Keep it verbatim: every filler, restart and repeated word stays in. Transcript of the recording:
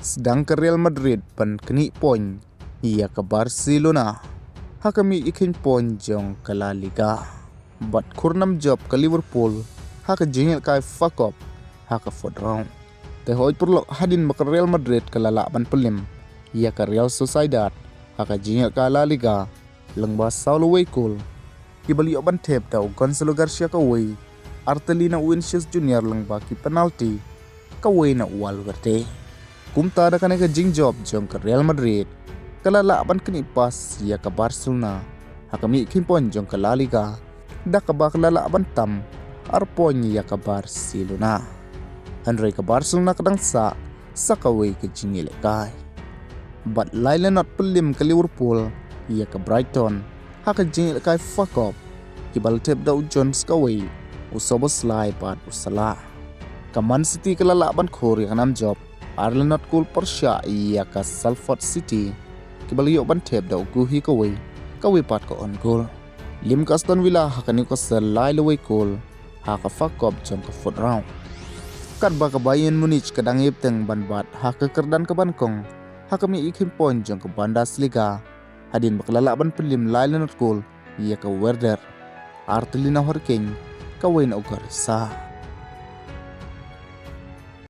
Sdang ka Real Madrid ban knieh point ïa ka Barcelona ha ka mih ïa ka point jong ka La Liga. Bad khur nam jop ka Liverpool ha ka jingïalehkai F A Cup ha ka fourth round. Te hoi pyrlok hadien ba ka Real Madrid ka la lah ban pynlem ïa ka Real Sociedad ha ka jingïalehkai La Liga lyngba saw lawei kol. Ki ba la ïoh ban thep da u Gonzalo Garcia kawei, artylli na u Vinicius Junior lyngba ki penalty, kawei na u Valverde. Kumta da kane ka jingjop jong ka Real Madrid ka la lah ban knieh pass ïa ka Barcelona ha ka mih ïa ka point jong ka La Liga, da kaba ka la lah ban tam ar point ïa ka Barcelona. Hynrei ka Barcelona ka dang sah sa kawei ka jingïalehkai. Bad lai la not pynlem ka Liverpool ïa ka Brighton ha ka jingïalehkai F A Cup, ki ba la thep da u Jones kawei, u Szoboszlai bad u Salah. Ka Man City ka la lah ban khur ïa ka nam jop ar la not kol pyrshah ïa ka Salford City, ki ba la ïoh ban thep da u Guehi kawei, kawei pat ka own goal. Lem ka Aston Villa ha ka Newcastle lai lawei kol ha ka F A Cup jong ka fourth round. Katba ka Bayern Munich ka dang ïa bteng ban bat ha ka kyrdan kaba nyngkong ha ka mih ïa ka point jong ka Bundesliga, hadien ba ka la lah ban pynlem lai la not kol ïa ka Werder, artylli na u Harry Kane, kawei na u Goretzka.